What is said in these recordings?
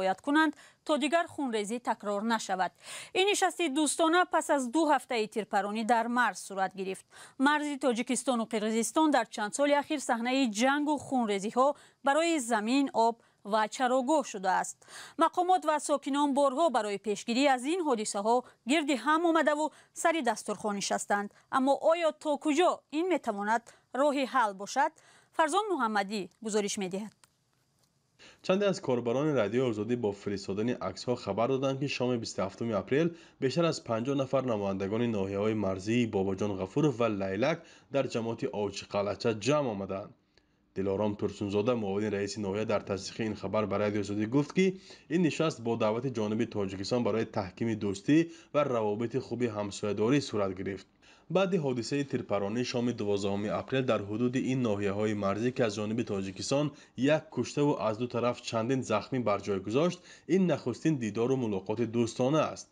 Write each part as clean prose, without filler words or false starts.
бояд кунанд то дигар хунрезӣ такрор нашавад. Ин нишасти дӯстона пас аз 2 ҳафтаи тирпаронӣ дар марз сурат гирифт. Марзи Тоҷикистону Қирғизистон дар чанд соли ахир саҳнаи ҷангу хунрезиҳо барои замин, об ва чарогоҳ шудааст. Мақомот ва сокинон борҳо барои пешгирӣ аз ин ҳодисаҳо гирди ҳам омадаву сари дастурхон нишастанд. Аммо оё то куҷо ин метавонад роҳи ҳал бошад? Фарзон Муҳаммадӣ гузориш медиҳад. Чанде аз корбарони Радиои Озодӣ бо фиристодани аксҳо хабар доданд, ки шоми 27 апрел бештар аз 50 нафар намояндагони ноҳияҳои марзии Бобоҷон Ғафуров ва Лайлак дар ҷамоати Овчиқалъача ҷамъ омаданд. Дилором Турсунзода, муовини раиси ноҳия, дар тасдиқи ин хабар ба Радиои Озодӣ гуфт, ки ин нишаст бо даъвати ҷониби Тоҷикистон барои таҳкими дӯстӣ ва равобити хуби ҳамсоядорӣ сурат гирифт. Баъди ҳодисаи тирпаронӣ шоми 12 апрел дар ҳудуди ин ноҳияҳои марзӣ, ки аз ҷониби Тоҷикистон як куштаву аз ду тараф чандин захмӣ бар ҷой гузошт, ин нахустин дидору мулоқоти дӯстона аст.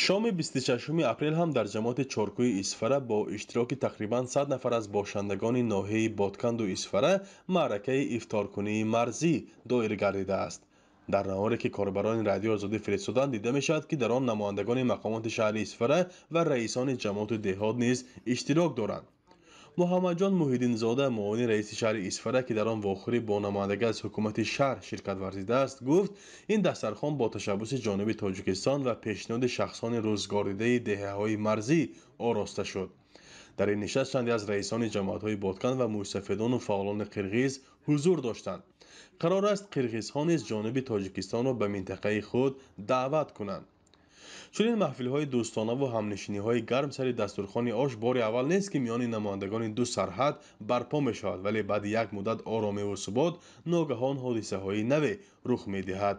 Шоми 26 апрел ҳам дар ҷамоати Чоркӯи Исфара бо иштироки тақрибан 100 нафар аз бошандагони ноҳияи Бодканду Исфара маъракаи ифторкунии марзӣ доир гардидааст. Дар наворе, ки корбарони Радиои Озодӣ фиристоданд, дида мешавад, ки дар он намояндагони мақомоти шаҳри Исфара ва раисони ҷамоату деҳот низ иштирок доранд. Муҳаммадҷон Муҳиддинзода, муовини раиси шаҳри Исфара, ки дар он вохӯрӣ бо намояндагӣ аз ҳукумати шаҳр ширкат варзидааст, гуфт, ин дастархон бо ташаббуси ҷониби Тоҷикистон ва пешниҳоди шахсони рӯзгордидаи деҳаҳои марзӣ ороста шуд. Дар ин нишаст чанде аз раисони ҷамоатҳои Бодканд ва мӯйсафедону фаъолони қирғиз ҳузур доштанд. Қарор аст, қирғизҳо низ ҷониби Тоҷикистонро ба минтақаи худ даъват кунанд. Чунин маҳфилҳои дӯстонаву ҳамнишиниҳои гарм сари дастурхони ош бори аввал нест, ки миёни намояндагони ду сарҳад барпо мешавад, вале баъди як муддат оромиву субот ногаҳон ҳодисаҳои наве рух медиҳад.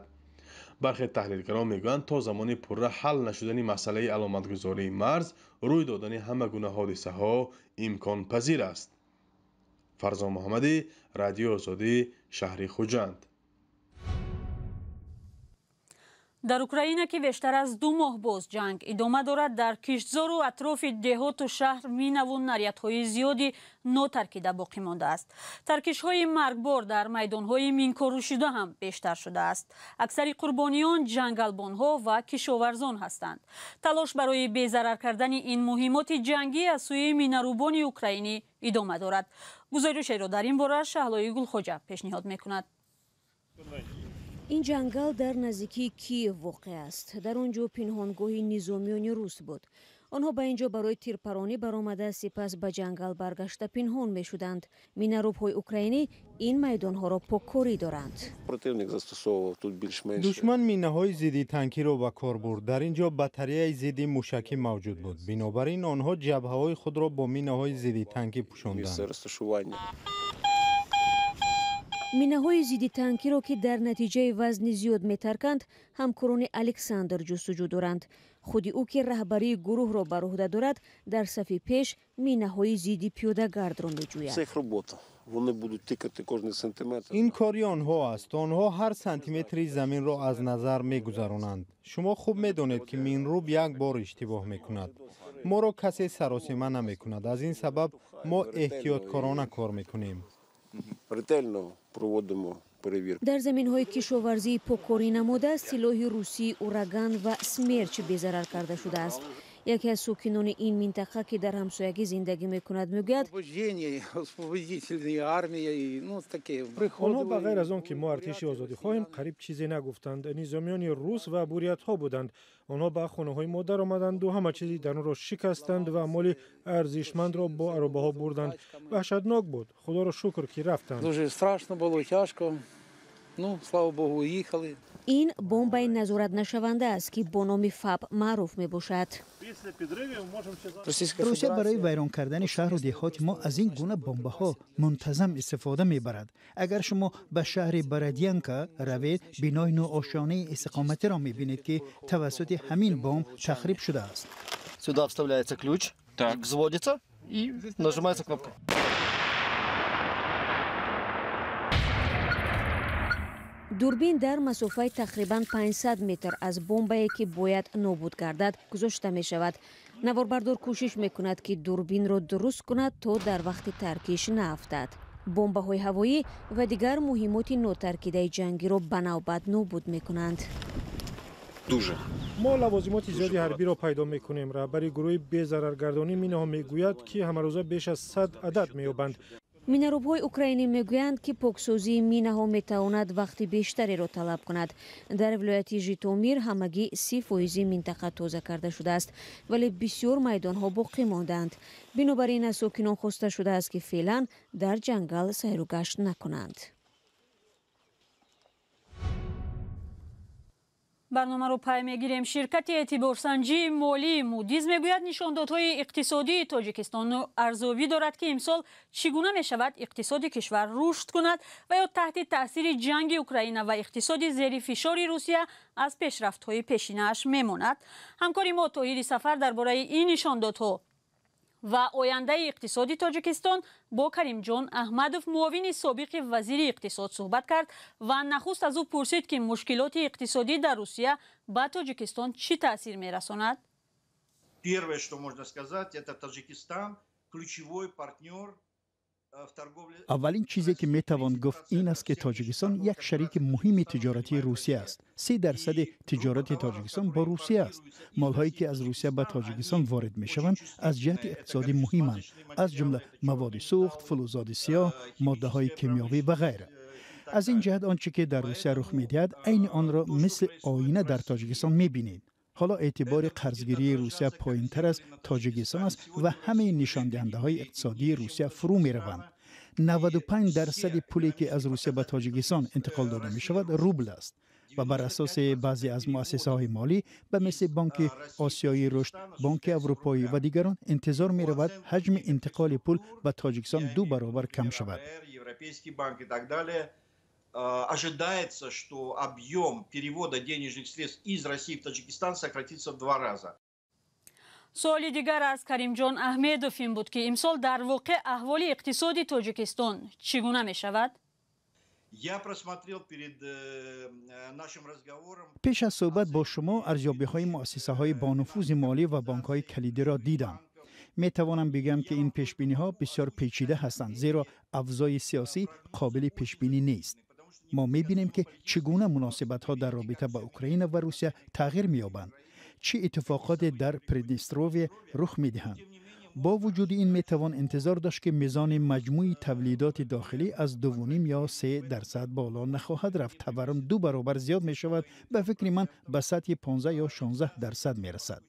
Бархе таҳлилгарон мегӯянд, то замони пурра ҳал нашудани масъалаи аломатгузории марз, рӯй додани ҳама гуна ҳодисаҳо имконпазир аст. Фарзон Муҳаммадӣ, Радиои Озодӣ, шаҳри Хуҷанд. Дар Украина, ки бештар аз 2 моҳ боз ҷанг идома дорад, дар киштзору атрофи деҳоту шаҳр минаву нарядҳои зиёди нотаркида боқӣ мондааст. Таркишҳои маргбор дар майдонҳои минкорӯшида ҳам бештар шудааст. Аксари қурбониён ҷангалбонҳо ва кишоварзон ҳастанд. Талош барои безарар кардани ин муҳиммоти ҷангӣ аз сӯи минарубони украинӣ идома дорад. Гузоришеро дар ин бора Шаҳлои Гулхоҷа пешниҳод мекунад. Ин ҷангал дар наздикии Киев воқеъ аст. Дар он ҷо пинҳонгоҳи низомиёни рус буд. Онҳо ба ин ҷо барои тирпаронӣ баромада, сипас ба ҷангал баргашта пинҳон мешуданд. Минарубҳои украинӣ ин майдонҳоро поккорӣ доранд. Душман минаҳои зидди танкиро ба кор бурд. Дар ин ҷо батареяи зидди мушакӣ мавҷуд буд. Бинобар ин онҳо ҷабҳаҳои худро бо минаҳои зидди танкӣ пӯшонданд. Минаҳои зидди танкиро, ки дар натиҷаи вазни зиёд метарканд, ҳамкорони Александр ҷустуҷӯ доранд. Худи ӯ, ки раҳбарии гурӯҳро бар уҳда дорад, дар сафи пеш минаҳои зидди пиёдагардро меҷӯяд. Ин кори онҳо аст. Онҳо ҳар сантиметри заминро аз назар мегузаронанд. Шумо хуб медонед, ки минруб як бор иштибоҳ мекунад. Моро касе саросима намекунад. Аз ин сабаб мо эҳтиёткорона кор мекунем. Дар заминҳои кишоварзии поккорӣ намуда силоҳи русии Ураган ва Смерч безарар карда шудааст. Яке аз сокинони ин минтақа, ки дар ҳамсоягӣ зиндагӣ мекунад, мегӯяд: Онҳо ба ғайр аз он ки мо артиши озодихоҳем, қариб чизе нагуфтанд. Низомиёни рус ва буриятҳо буданд. Онҳо ба хонаҳои мо даромаданду ҳама чизи дарунро шикастанд ва моли арзишмандро бо аробаҳо бурданд. Ваҳшатнок буд. Худоро шукр, ки рафтанд. Ну, слава богу, уехали. Ин бомбаи назоратнашаванда аст, ки бо номи ФАБ маъруф мебошад. Русия барои вайрон кардани шаҳру деҳоти мо аз ин гуна бомбаҳо мунтазам истифода мебарад. Агар шумо ба шаҳри Бородянка равед, бинои нуошонаи истиқоматиро мебинед, ки тавассути ҳамин бомб тахриб шудааст. Сюда вставляется ключ, взводится и нажимается кнопка. Дурбин дар масофаи тақрибан 500 метр аз бомбае, ки бояд нобуд гардад, гузошта мешавад. Наворбардор кӯшиш мекунад, ки дурбинро дуруст кунад, то дар вақти таркиш наафтад. Бомбаҳои ҳавоӣ ва дигар муҳимоти нотаркидаи ҷангиро ба навбат нобуд мекунанд. Мо лавозимоти зиёди ҳарбиро пайдо мекунем. Раҳбари гурӯҳи безараргардонии минаҳо мегӯяд, ки ҳамарӯза беш аз 100 адад меёбанд. Минарубҳои украинӣ мегӯянд, ки поксозии минаҳо метавонад вақти бештареро талаб кунад. Дар вилояти Житомир ҳамагӣ 30% минтақа тоза карда шудааст, вале бисёр майдонҳо боқӣ мондаанд. Бинобар ин аз сокинон хоста шудааст, ки феълан дар ҷангал сайру гашт накунанд. Барномаро пай мегирем. Ширкати эътиборсанҷии молии Мудиз мегӯяд, нишондодҳои иқтисодии Тоҷикистон арзёбӣ дорад, ки имсол чӣ гуна мешавад иқтисоди кишвар рушд кунад ва ё таҳти таъсири ҷанги Украина ва иқтисоди зери фишори Русия аз пешрафтҳои пешинааш мемонад. Ҳамкори мо Тоҳири Сафар дар бораи ин нишондодҳо ва ояндаи иқтисоди Тоҷикистон бо Каримҷон Аҳмадов, муовини собиқи вазири иқтисод, суҳбат кард ва нахуст аз ӯ пурсид, ки мушкилоти иқтисодӣ дар Русия ба Тоҷикистон чӣ таъсир мерасонад. Первое, что можно сказать, это Таджикистан, ключевой партнер. Аввалин чизе ки метавон гуфт ин аст, ки Тоҷикистон як шарики муҳими тиҷоратии Русия аст. 30% тиҷорати Тоҷикистон бо Русия аст. Молҳое ки аз Русия ба Тоҷикистон ворид мешаванд, аз ҷиҳати иқтисодӣ муҳиманд, аз ҷумла маводи сӯхт, фулӯзоди сиёҳ, моддаҳои кимиёвӣ ва ғайра. Аз ин ҷиҳат он чӣ ки дар Русия рух медиҳад, айни онро мисли оина дар Тоҷикистон мебинед. Ҳоло эътибори қарзгирии Русия поинтар аз Тоҷикистон аст ва ҳамаи нишондиҳандаҳои иқтисодии Русия фурӯ мераванд. 95% пуле ки аз Русия ба Тоҷикистон интиқол дода мешавад, рубл аст ва бар асоси баъзе аз муассисаҳои молӣ ба мисли Бонки Осиёии Рушд, Бонки Аврупоӣ ва дигарон интизор меравад ҳаҷми интиқоли пул ба Тоҷикистон 2 баробар кам шавад. Ожидается, что объем перевода денежных средств из России в Таджикистан сократится в 2 раза. Суоли дигар аз Каримҷон Аҳмедов ин буд, ки имсол дар воқеъ аҳволи иқтисоди Тоҷикистон чӣ гуна мешавад? Я просмотрел перед нашим разговором. Пеш аз суҳбат бо шумо арзёбиҳои муассисаҳои бонуфузи молӣ ва бонкҳои калидиро дидам. Метавонам бигӯям, ки ин пешбиниҳо бисёр печида ҳастанд, зеро авзои сиёсӣ қобили пешбинӣ нест. Мо мебинем, ки чӣ гуна муносибатҳо дар робита ба Украина ва Русия тағйир меёбанд, чӣ иттифоқоте дар Приднестровье рух медиҳанд. Бо вуҷуди ин метавон интизор дошт, ки мизони маҷмӯи тавлидоти дохилӣ аз 2,5 ё 3% боло нахоҳад рафт. Таваррум 2 баробар зиёд мешавад, ба фикри ман ба сатҳи 15 ё 16% мерасад.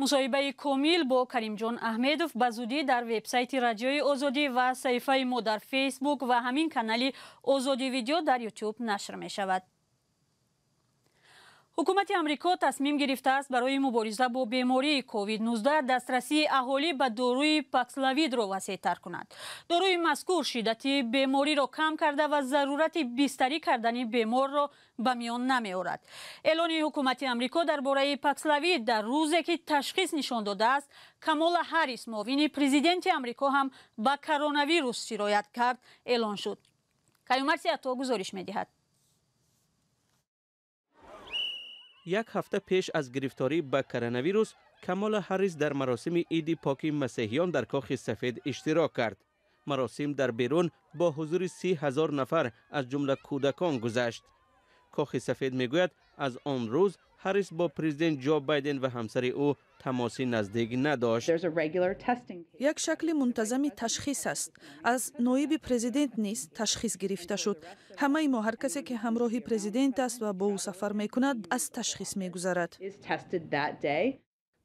Мусоҳибаи комил бо Каримҷон Аҳмедов ба зудӣ дар вебсайти Радиои Озодӣ ва саҳифаи мо дар Фейсбук ва ҳамин канали Озодӣ Видео дар Ютуб нашр мешавад. Ҳукумати Амрико тасмим гирифтааст барои мубориза бо бемории COVID-19 дастрасии аҳолӣ ба доруи Паксловидро васеътар кунад. Доруи мазкур шиддати бемориро кам карда ва зарурати бистарӣ кардани беморро ба миён намеорад. Эълони ҳукумати Амрико дар бораи Паксловид дар рӯзе ки ташхис нишон додааст, Камола Ҳаррис, муовини президенти Амрико, ҳам ба коронавирус сироят кард, эълон шуд. Каюмарси Ато гузориш медиҳад. Як ҳафта пеш аз гирифторӣ ба коронавирус, Камола Ҳаррис дар маросими иди поки масеҳиён дар Кохи Сафед иштирок кард. Маросим дар берун бо ҳузури 30 000 нафар аз ҷумла кӯдакон гузашт. Кохи Сафед мегӯяд, аз он рӯз Ҳаррис бо президент Ҷо Байден ва ҳамсари ӯ тамоси наздик надошт. Як шакли мунтазами ташхис аст. Аз ноиби президент низ ташхис гирифта шуд. Ҳамаи мо, ҳар касе ки ҳамроҳи президент аст ва бо ӯ сафар мекунад, аз ташхис мегузарад.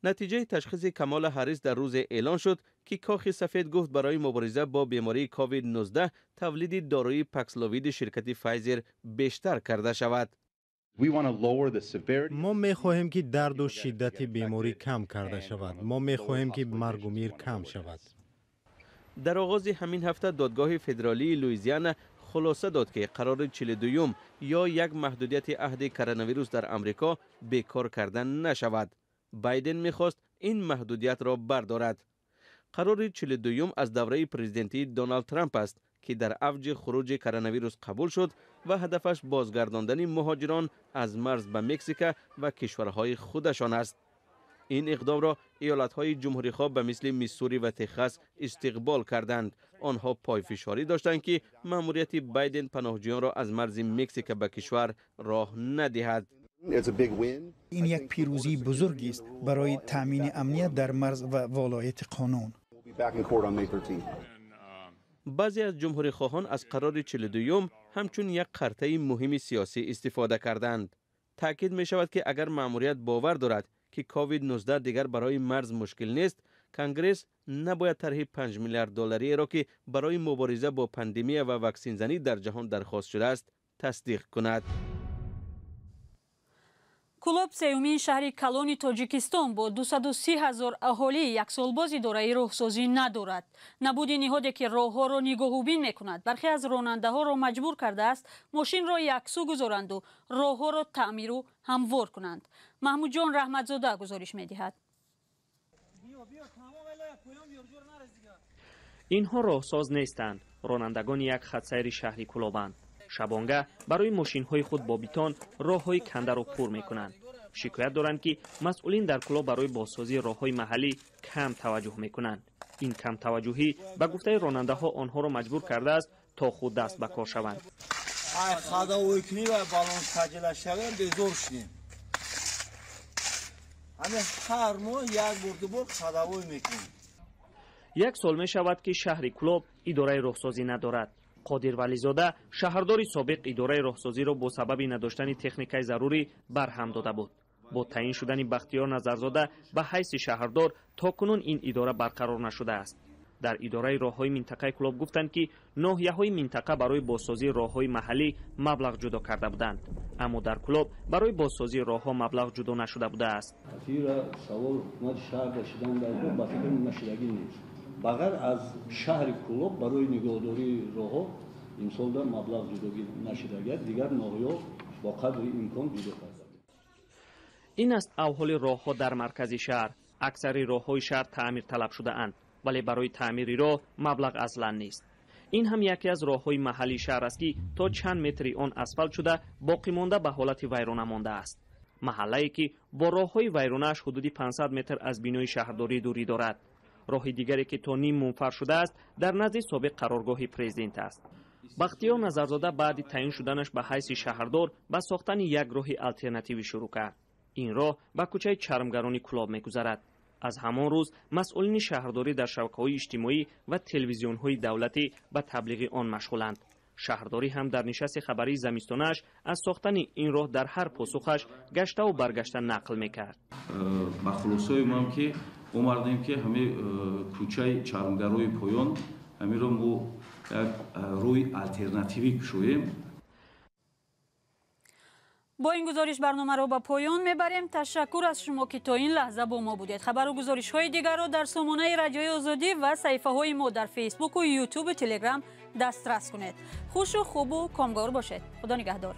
Натиҷаи ташхиси Камола Ҳаррис дар рӯзе эълон шуд, ки Кохи Сафед гуфт барои мубориза бо бемории COVID-19 тавлиди доруи Паксловиди ширкати Файзер бештар карда шавад. Мо мехоҳем, ки дарду шиддати беморӣ кам карда шавад. Мо мехоҳем, ки маргу мир кам шавад. Дар оғози ҳамин ҳафта додгоҳи федералии Луизиана хулоса дод, ки қарори 42-юм ё як маҳдудияти аҳди коронавирус дар Амрико бекор карда нашавад. Байден мехост ин маҳдудиятро бардорад. Қарори 42-юм аз давраи президентии Доналд Трамп аст, ки дар авҷи хуруҷи коронавирус қабул шуд ва ҳадафаш бозгардондани муҳоҷирон аз марз ба Мексика ва кишварҳои худашон аст. Ин иқдомро иёлатҳои ҷумҳурихоҳ ба мисли Миссури ва Техас истиқбол карданд. Онҳо пойфишорӣ доштанд, ки маъмурияти Байден паноҳҷӯёнро аз марзи Мексика ба кишвар роҳ надиҳад. Ин як пирӯзии бузургест барои таъмини амният дар марз ва волояти қонун. Баъзе аз ҷумҳурихоҳон аз қарори 42-юм ҳамчун як қартаи муҳими сиёсӣ истифода карданд. Таъкид мешавад, ки агар маъмурият бовар дорад, ки COVID-19 дигар барои марз мушкил нест, Конгресс набояд тарҳи 5 миллиард доллариеро, ки барои мубориза бо пандемия ва ваксинзанӣ дар ҷаҳон дархост шудааст, тасдиқ кунад. Кӯлоб, сеюмин шаҳри калони Тоҷикистон бо 230 ҳазор аҳолӣ, як солбоз идораи роҳсозӣ надорад. Набуди ниҳоде, ки роҳҳоро нигоҳубин мекунад, бархе аз ронандаҳоро маҷбур кардааст мошинро яксӯ гузоранду роҳҳоро таъмиру ҳамвор кунанд. Маҳмудҷон Раҳматзода гузориш медиҳад. Инҳо роҳсоз нестанд, ронандагони як хатсайри шаҳри Кӯлобанд. Шабонга барои мошинҳои худ бо бетон роҳҳои кандаро пур мекунанд. Шикоят доранд, ки масъулин дар Кӯлоб барои бозсозии роҳҳои маҳаллӣ кам таваҷҷӯҳ мекунанд. Ин камтаваҷҷӯҳӣ, ба гуфтаи ронандаҳо, онҳоро маҷбур кардааст, то худ даст ба кор шаванд. Ҳар моҳ як бор, ду бор ходовой мекунем. Як сол мешавад, ки шаҳри Кӯлоб идораи роҳсозӣ надорад. Қодир Вализода, шаҳрдори собиқ, идораи роҳсозиро бо сабаби надоштани техникаи зарурӣ барҳам дода буд. Бо таъин шудани Бахтиёр Назарзода ба ҳайси шаҳрдор то кунун ин идора барқарор нашудааст. Дар идораи роҳҳои минтақаи Кӯлоб гуфтанд, ки ноҳияҳои минтақа барои бозсозии роҳҳои маҳаллӣ маблағ ҷудо карда буданд, аммо дар Кӯлоб барои бозсозии роҳҳо маблағ ҷудо нашуда будааст. Савол ҳукумати шаҳр шидан дар ба фикр нашидагӣ нест. Ба ғайр аз шаҳри Кӯлоб барои нигоҳдории роҳҳо имсолда маблағ ҷудо нашидагият, дигар ноҳияҳо бо қадри имкон ҷудо карда. Ин аст авҳоли роҳҳо дар маркази шаҳр. Аксари роҳҳои шаҳр таъмирталаб шудаанд, вале барои таъмири роҳ маблағ аслан нест. Ин ҳам яке аз роҳҳои маҳаллии шаҳр аст, ки то чанд метри он асфалт шуда, боқӣ монда ба ҳолати вайрона мондааст. Маҳаллае, ки бо роҳҳои вайронааш ҳудуди 500 метр аз бинои шаҳрдорӣ дурӣ дорад. Роҳи дигаре, ки то ним мунфар шудааст, дар назди собиқ қароргоҳи президент аст. Бахтиёр Назарзода баъди таъин шуданаш ба ҳайси шаҳрдор ба сохтани як роҳи алтернативӣ шурӯъ кард. Ин роҳ ба кӯчаи Чармгарони Кӯлоб мегузарад. Аз ҳамон рӯз масъулини шаҳрдорӣ дар шабакаҳои иҷтимоӣ ва телевизионҳои давлатӣ ба таблиғи он машғуланд. Шаҳрдорӣ ҳам дар нишасти хабарии замистонааш аз сохтани ин роҳ дар ҳар посухаш гаштаву баргашта нақл мекард. Ба хулосаи ман, ки омардем, ки ҳамаи кӯчаи Чармгарои поён ҳамиро мо як рӯи алтернативӣ кушоем. Бо ин гузориш барномаро ба поён мебарем. Ташаккур аз шумо, ки то ин лаҳза бо мо будед. Хабару гузоришҳои дигарро дар сомонаи Радиои Озодӣ ва саҳифаҳои мо дар Фейсбуку, Ютубу Телеграм дастрас кунед. Хушу хубу комгор бошед. Худо нигаҳдор.